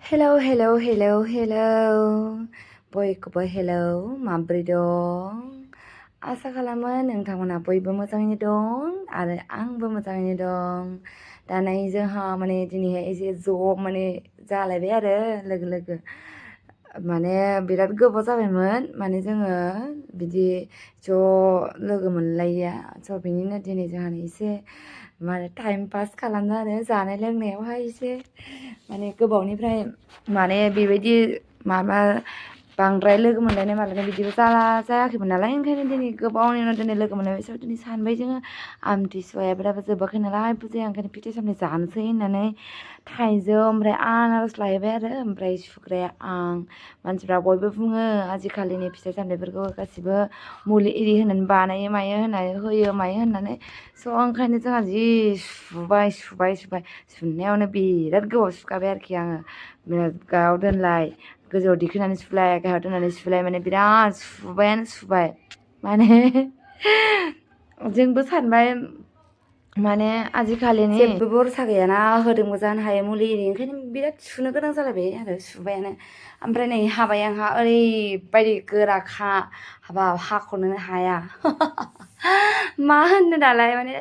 Hello बयखौबो hello माब्रै दं आसा खालामो नोंथांमोना बयबो मोजाङैनो दं आरो आंबो मोजाङैनो दं दाना जोंहा माने दिनैहाय एसे ज' माने जालायबाय आरो लोगो माने बिराद गोबाव जाबायमोन माने जोङो बिदि ज' लोगो मोनलायिया स' बिनिनो दिनै जोंहा एसे माने टाइम पास खालामनो आरो जानाय लोंनायावहाय एसे माने गोबावनिफ्राय माने बेबायदि माबा बांद्राय लोगो मोनलायनाय मालायनाय बिदिबो जायाखैमोन नालाय ओंखायनो दिनै गोबावनि उनाव दिनै लोगो मोनलायबाय स' दिनै सानबाय जोङो आमथिसुवायाबो जोबाखै नालाय फुजाया ओंखायनो फिथाइ सामथाइ जानोसै होननानै थाइजौ ओमफ्राय आनारस लायबाय आरो ओमफ्राय सुग्राया आं मानसिफ्रा बयबो बुङो आजिखालिनि फिथाइ सामथाइफोरखौ गासिबो मुलि इरि होनानै बानायो मायो होनानै होयो मायो होननानै स' ओंखायनो जोंहा जि सुबाय सुनायावनो बिराद गोबाव सुखाबाय आरोखि आङो गाहायाव दोनलाय गोजौआव दिखोनानै सुलाय गाहायाव दोननानै सुलाय माने बिराद सुबाय माने जोंबो सानबाय माने आजिखालिनि जेबो भरसा गैयाना होदोंबो जानो हायो मुलि इरि ओंखायनो बिराद सुनो गोनां जालायबाय आरो सुबायानो ओमफ्राय नै हाबाय आंहा ओरैबायदि गोराखा हाबाब हाख'नोनो हाया मा होननो दालाय माने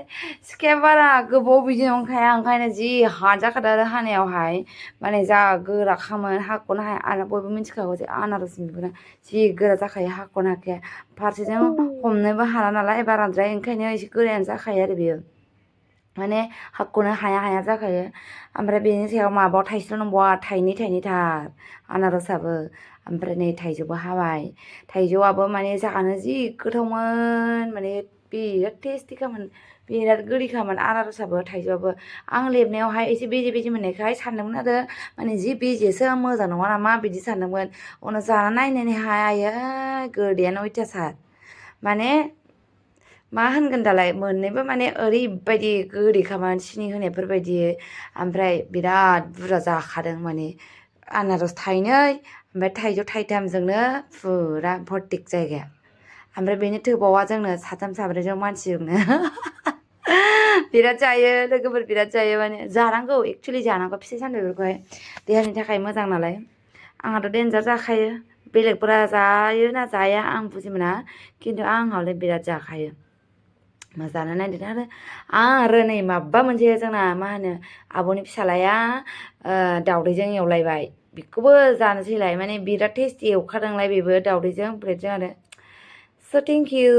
सिखाया बारा गोबाव बिदि नंखाया ओंखायनो जि हाद जाखादों आरो हानायावहाय माने जा गोराखामोन हाख'नो हाया आरो बयबो मिथिखागौ जे आनारसनि बिगुरा जि गोरा जाखायो हाख'नो हाखाया फारसेजों हमनोबो हाला नालाय बाराद्राय ओंखायनो एसे गोरायानो जाखायो आरो बेयो माने हाख'नो हाया जाखायो ओमफ्राय बेनि सायाव माबायाव थाइसेल' नंबावा थाइनैथार आनारसाबो ओमफ्राय नै थाइजौबो हाबाय थाइजौआबो माने जानो जि गोथावमोन माने बिराद टेस्टिखामोन बिराद गोदैखामोन आनारसाबो थाइजौआबो आं लेबनायावहाय एसे बेजे मोननायखाय सानदोंमोन आरो माने जि बेजेसो मोजां नङा नामा बिदि सानदोंमोन उनाव जाना नायनानै आयै गोदैयानो अयथासार माने मा होनगोन दालाय मोननैबो माने ओरैबायदि गोदैखामोन सिनि होनायफोरबायदि ओमफ्राय बिराद बुरजा जाखादों माने आनारस थाइनै ओमफ्राय थाइजौ थाइथामजोंनो फुरा भर्टिक जायगाया ओमफ्राय बेनो थोबावा जोंनो साथाम साब्रैजों मानसिजोंनो बिराद जायो लोगोफोर बिराद जायो माने जानांगौ एक्सुवेलि जानांगौ फिथाइ सामथाइफोरखौहाय देहानि थाखाय मोजां नालाय आंहाथ' देन्जार जाखायो बेलेगफोरा जायो ना जाया आं बुजि मोना खिन्थु आंहालाय बिराद जाखायो मा जानो नागिरदों आरो नै माबा मोनसे जोंना मा होनो आब'नि फिसालाया दावदैजों एवलायबाय बेखौबो जानोसैलाय माने बिराद टेस्टि एवखादोंलाय बेबो दावदैजों ब्रेडजों आरो स' थेंक इउ